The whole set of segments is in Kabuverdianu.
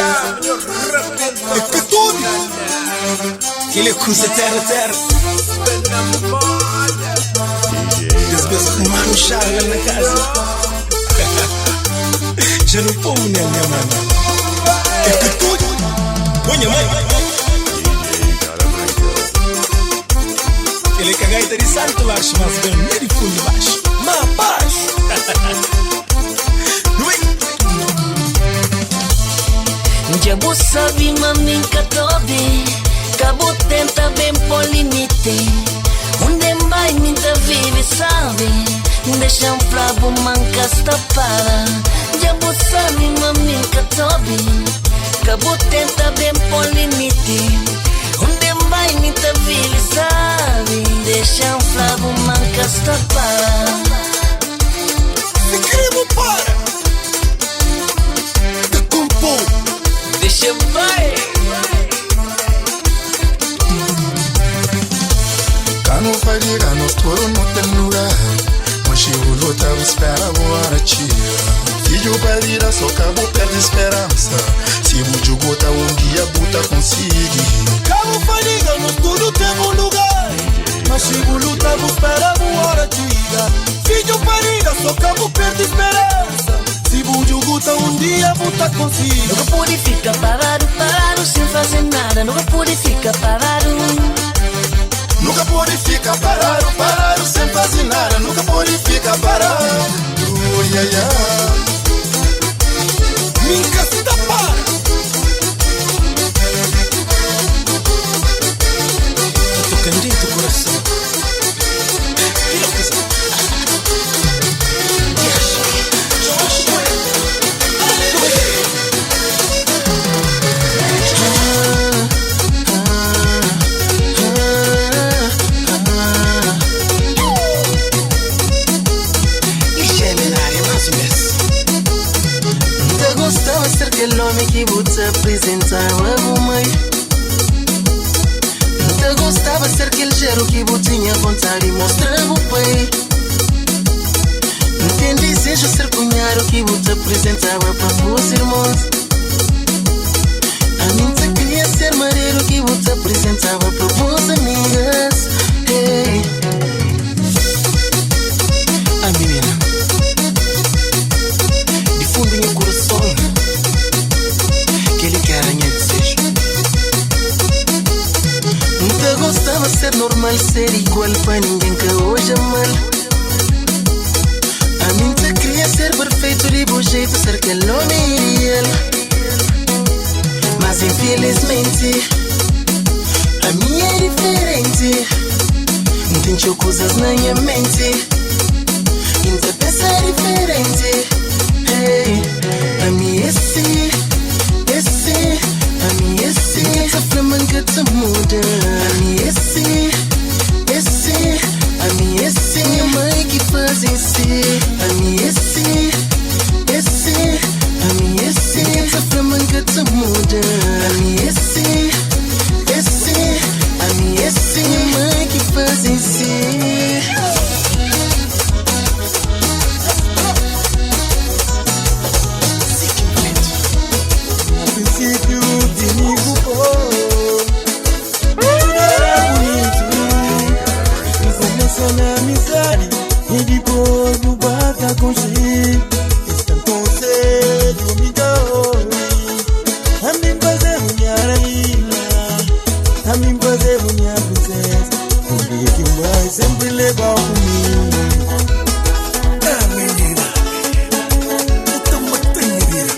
É que tudo. Ele é cruza terra terra. Desde mano charla na casa. Já não pomo né, minha mano. É que tudo. Minha mãe. Ele é cagaita de salto baixo, mas vem meio de fundo baixo. Mas baixo. Já bu sabe, mami tobi. Cabo tenta bem pôr limite. Onde vai me tá vive, sabe? Deixa um flavo manca está para. Já bu sabe, mami tobi. Cabo tenta bem pôr limite. Onde vai me tá vive, sabe? Deixa um flavo manca está para. Se queremos para. Te compor. Deixa vai. Cano fadiga, nos touro não tem lugar. Mas se o luta, espera agora tira. Filho parira, só cabo perde esperança. Se o jogo tá um dia, buta conseguir. Cabo fadiga, nós tudo temos um lugar. Mas se o luta, espera agora tira. Filho parira, só cabo perde esperança. Se o jogo tá um dia, buta conseguir. Nunca pude ficar parado, parado sem fazer nada. Nunca pude ficar parado. Nunca pode ficar parado, parado sem fazer nada. Nunca pode ficar parado. Oh, yeah, yeah. Minha se dá para. Tô tocando dentro do coração. Que coisa. Que vou te apresentar a mãe. Te gostava ser aquele gero que vou tinha vontade de mostrar o pai. Tem desejo ser cunhado que vou te apresentava para os irmãos. A mim te queria ser marido que vou te apresentava para boas amigas. Hey. A menina, de fundo em coração, que ele quer minha desejo. Nunca gostava ser normal, ser igual para ninguém que hoje é mal. A mim te queria ser perfeito de bom jeito, ser aquele homem ideal. Mas infelizmente, a minha é diferente. Não tem coisas na minha mente. Ainda pensa diferente. Hey, a minha é sim, é sim. A minha é sim, essa flama que te muda. A minha é sim, é sim. A minha é sim, minha mãe que faz em si. A minha é sim, é sim. A minha é sim, essa flama que te muda. A minha é sim, é sim. A minha é sim, minha mãe que faz em si. Princípio de mim oh, tudo era bonito. Começou na amizade e depois no bata com Este conselho me dou. A mim fazer minha rainha, a mim fazer minha princesa. Um dia que vai sempre levar comigo. Ah, menina, eu tô matando vida.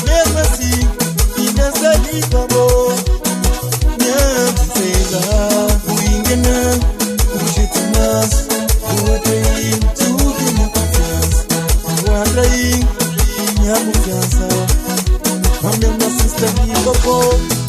Mesmo assim, ainda ali com amor. Minha princesa, o enganar, o jeito manso, o atrair Minha confiança. Mas mesmo assim está de bobô.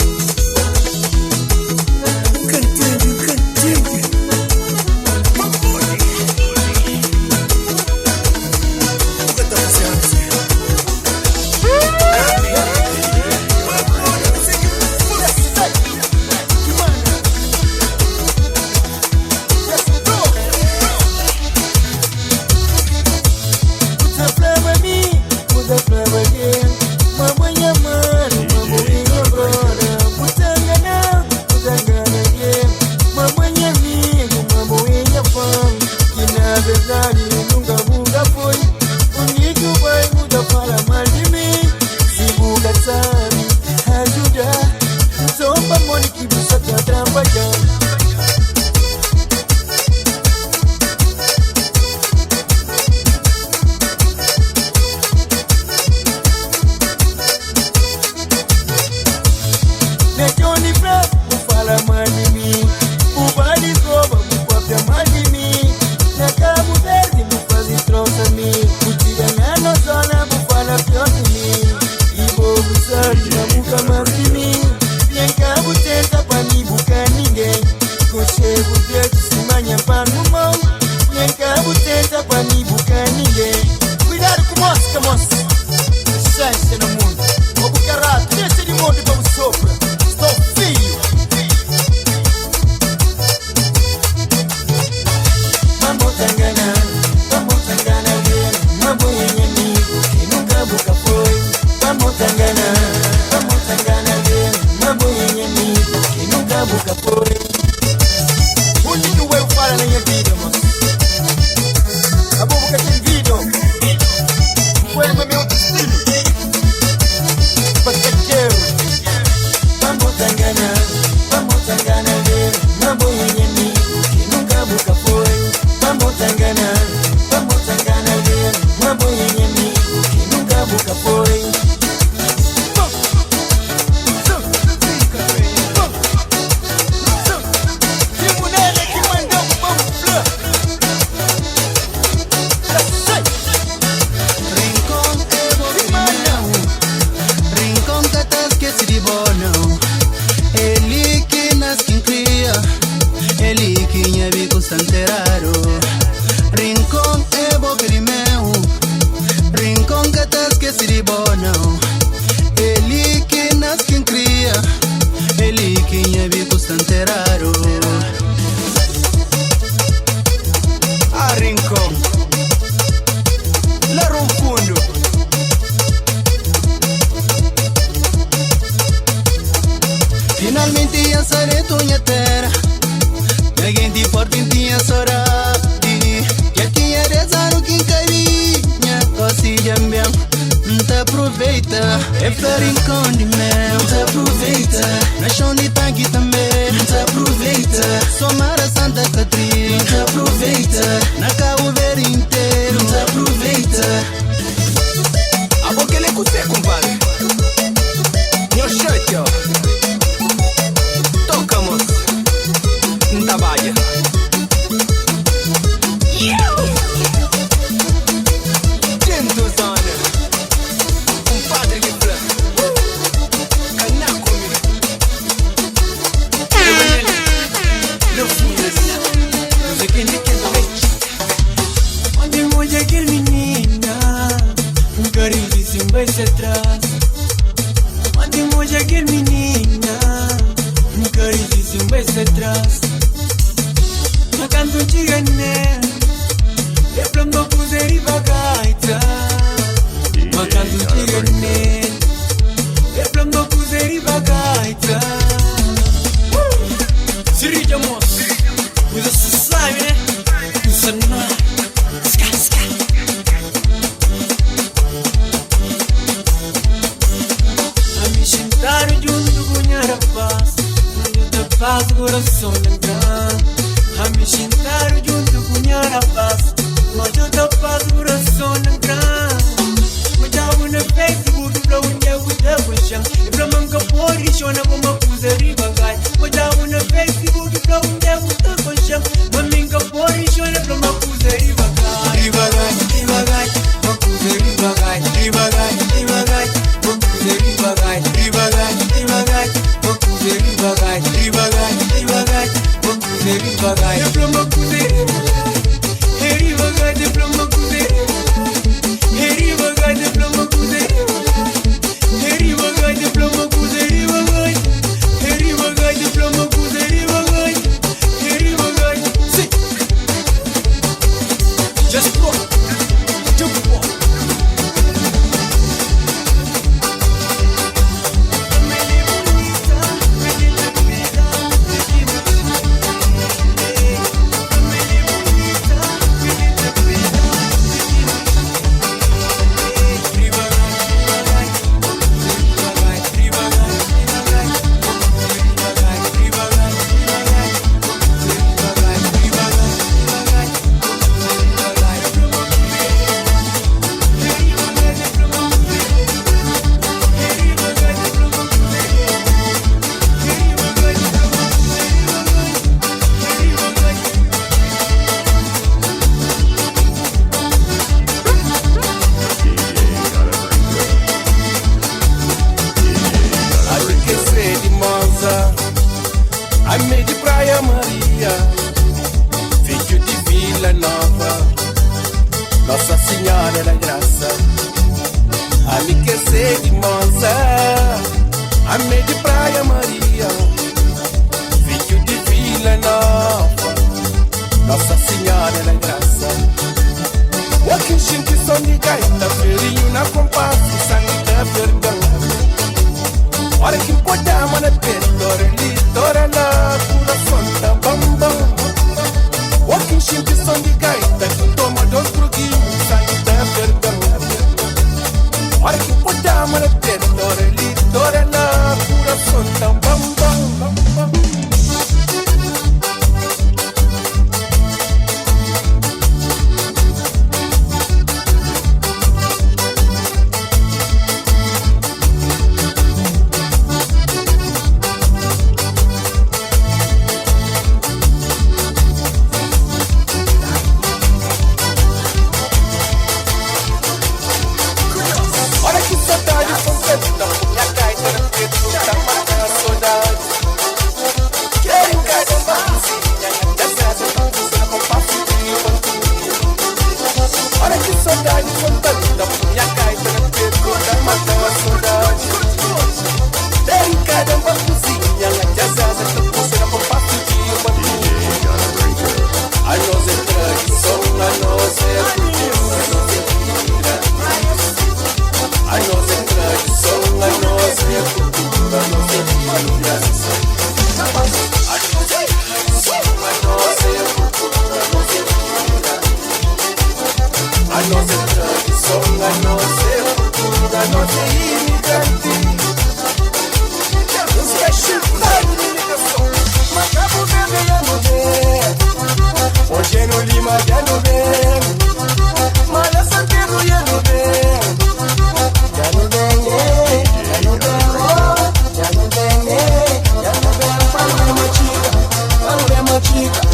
Makuze ribagai, ribagai, Chica.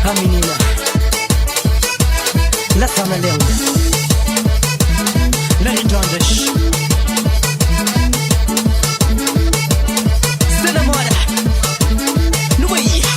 A menina Lá tá na lenda Na redondas Se namora No Bahia.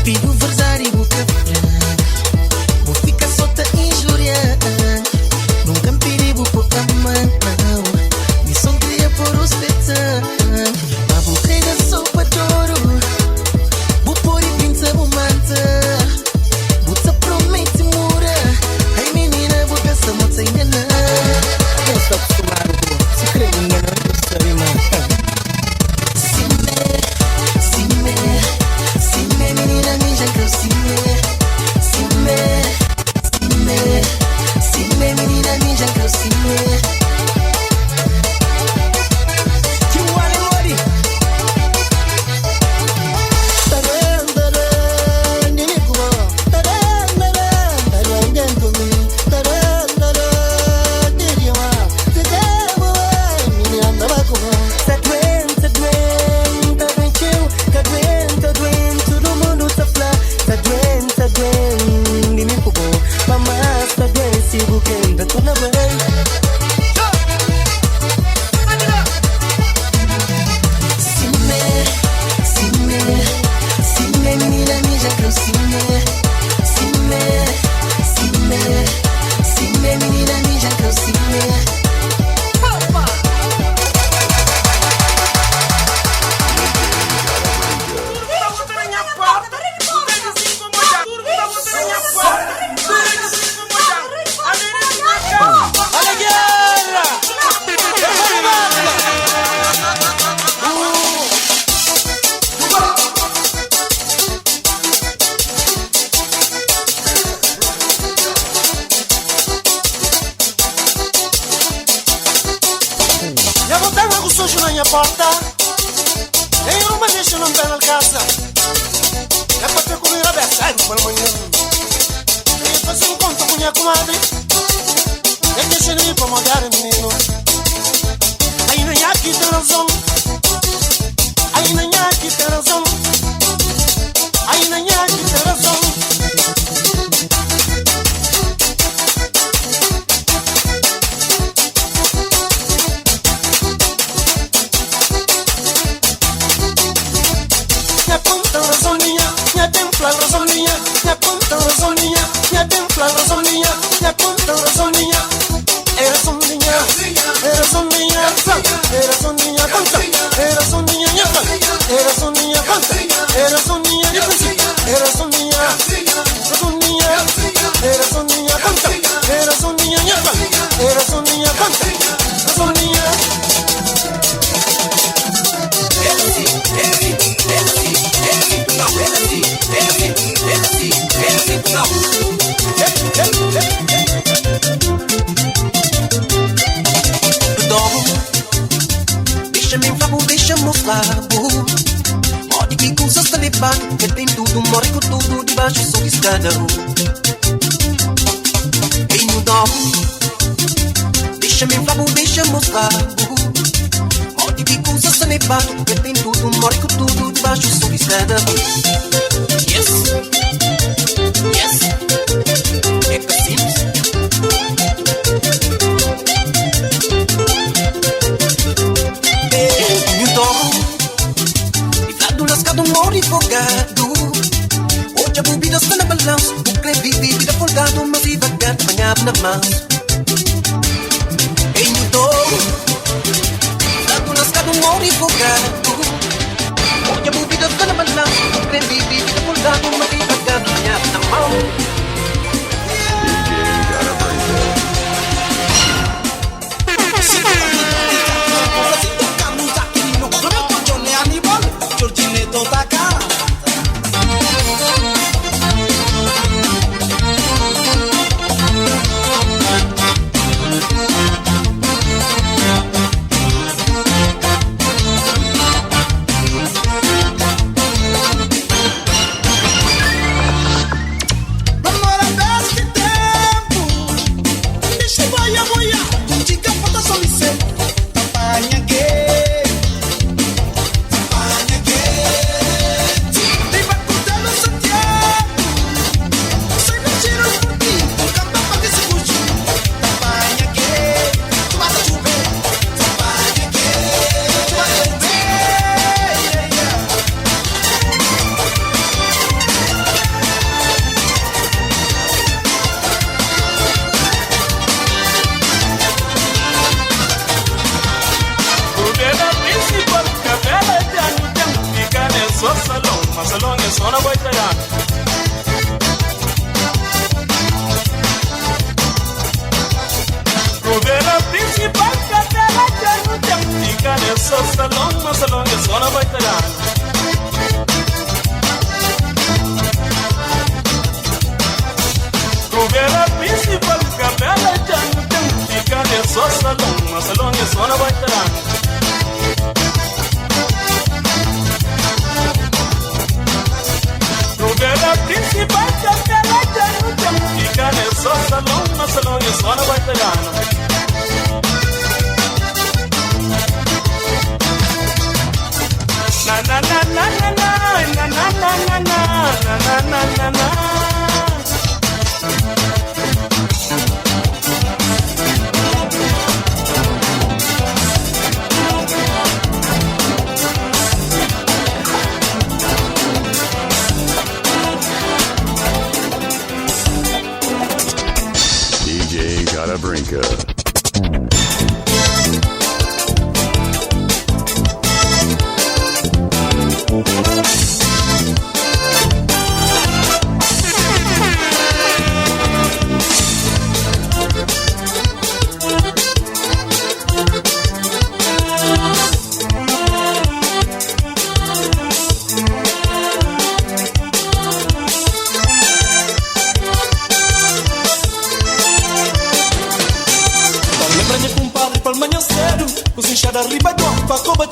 Pido verdade e boca franca. Vou ficar só te injuriar. Nunca me pedi por amar, não. Me só queria por respeitar. Mas vou querer sopa de ouro. Vou pôr e pinta, vou manta. Vou te promete mura. Ai menina, vou pensar, vou te enganar. Quem está acostumado, se crê engana, não sabe mais. Sime, sime, sime, menina, me já que eu sime. Sime, sime, sime, menina, me já que eu sime. Tiwale Mori. Tá doente, tá doente, tá doente, tá doente, tá doente, todo mundo tá flá. Tá doente, tá doente, de mim cubo. Mamá tá doente, sigo quem tá tudo bem. Sime, sime, sime, menina, me já que eu sime. Sime, sime, sime, menina, me já que eu sime. Olha a guerra! Já botaram algo sujo na minha porta. Em uma deixa não pé na casa. É pra ter comigo a beça, sai pela manhã. E fazer um conto com minha comadre. É que deixa ele pra molhar menino. Aí nem aqui tem razão. Aí nem aqui tem razão. Aí nem aqui tem razão. Minha conta razoninha, minha templa razoninha, minha conta razoninha, minha templa razoninha, minha conta razoninha. Era soninha, era soninha, era soninha, conta, era soninha, era soninha, conta, era soninha, era soninha, soninha, era soninha, conta, era soninha, era soninha, conta, soninha. Dom, deixa-me inflar, deixa-me mostrar. Pode que com seus talibã, que tem tudo, morre com tudo debaixo sou escada. Ei, no dom, deixa-me inflar, deixa-me mostrar. Pode que com seus talibã, que tem tudo, morre com tudo debaixo sou escada. Yes, yes, é que simples. Ei, dom, e flado lascado, morre folgado. Hoje a bebida está na balança. O creme vive vida folgado, mas devagar, apanhado na mão. Ei, no dom, flado lascado, morre folgado. Hoje a bebida está na balança. DJ Cara Branca. DJ Cara Brinca.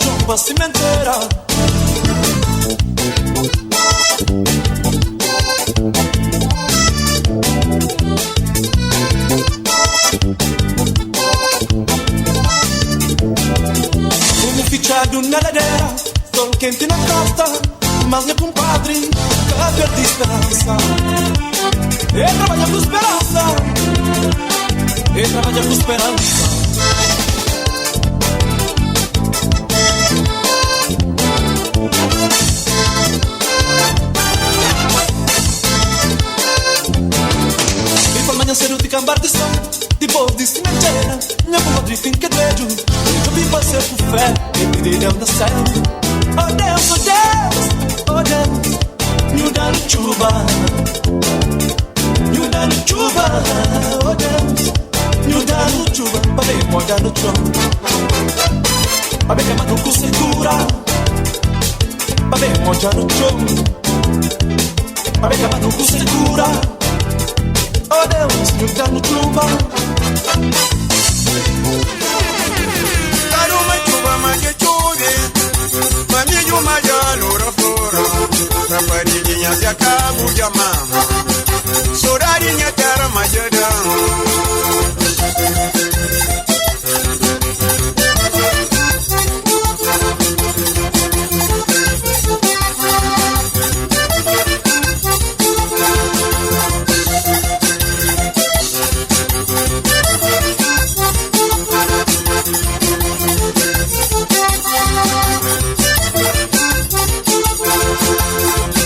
Chumba cimenteira. Fumo fichado na ladeira, sol quente na costa, mas meu compadre nunca perde esperança. Ele trabalha com esperança, ele trabalha com esperança. Manhã cedo de cambar de som, depois de cimenteira, minha compadre finca dedo, eu vi passar por fé e pedir Deus no céu. Oh Deus, oh Deus, oh Deus, me dá chuva, me dá chuva, oh Deus, me dá chuva, para ver molhar no chão, para ver que no segura, para ver molhar no chão, para ver que no segura. Oh Deus, me dá no chuva. Karuma chuva maje chove, mami maja lora flora, rapariguinha se acabo de amar, sorarinha terra majada.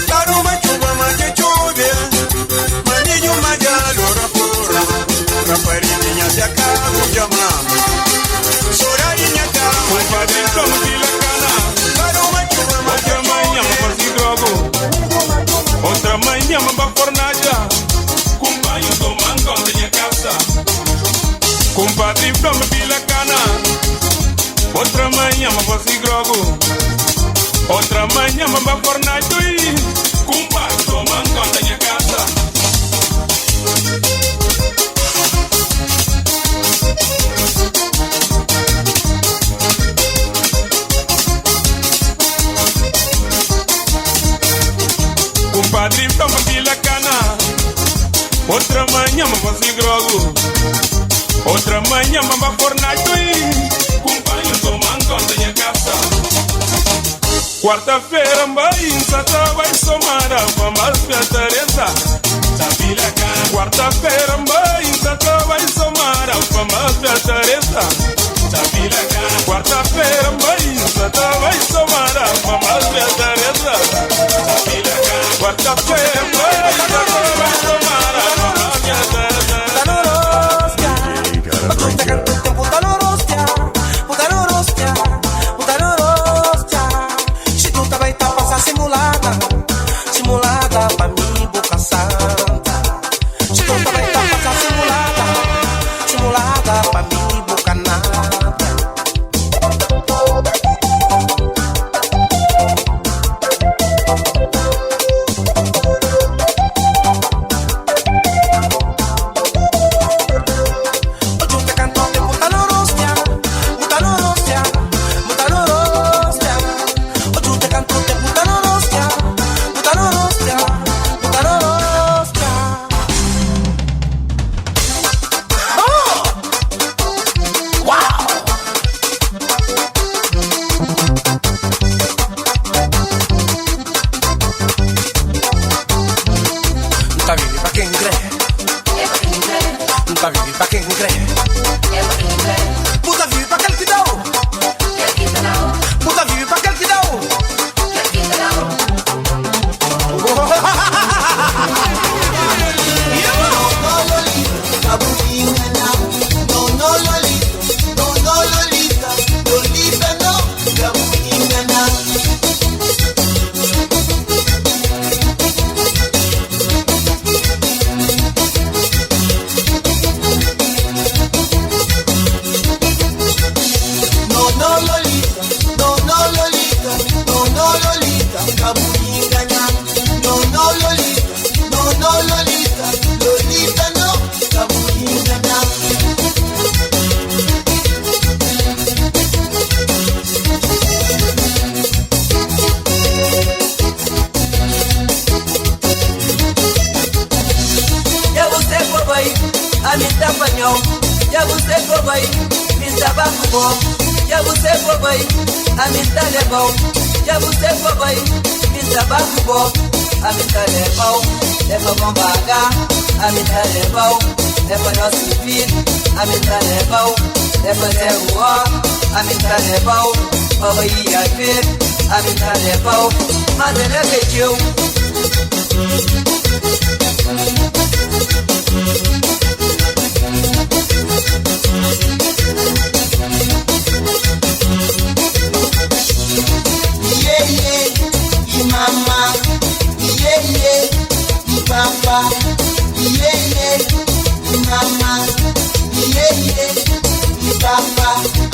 Karuma chuva maje chove, manhã mamba fornalha. Cumpanho tomando conta minha casa. Compadre from Vila Cana. Outra manhã mamba se grogo. Outra manhã mamba fornalha. Compadre tomando conta minha casa. Compadre from Vila Cana. Outra manhã mamba se grogo. Outra manhã mamba fornalha. Companho tomando conta minha casa. Quarta-feira vai insata vai somar a fama Teresa. Quarta-feira vai insata vai somar a fama Teresa. Quarta-feira vai insata vai somar a fama Teresa. Quarta-feira vai insata vai somar a fama Teresa. Simulada, simulada pa mim, boca santa. Se tu também tá passando simulada, simulada pa mim, boca nada.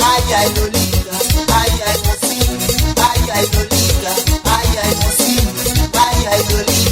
Ay, ay, Lolita, ay, ay, Mosina, ay, ay, Lolita.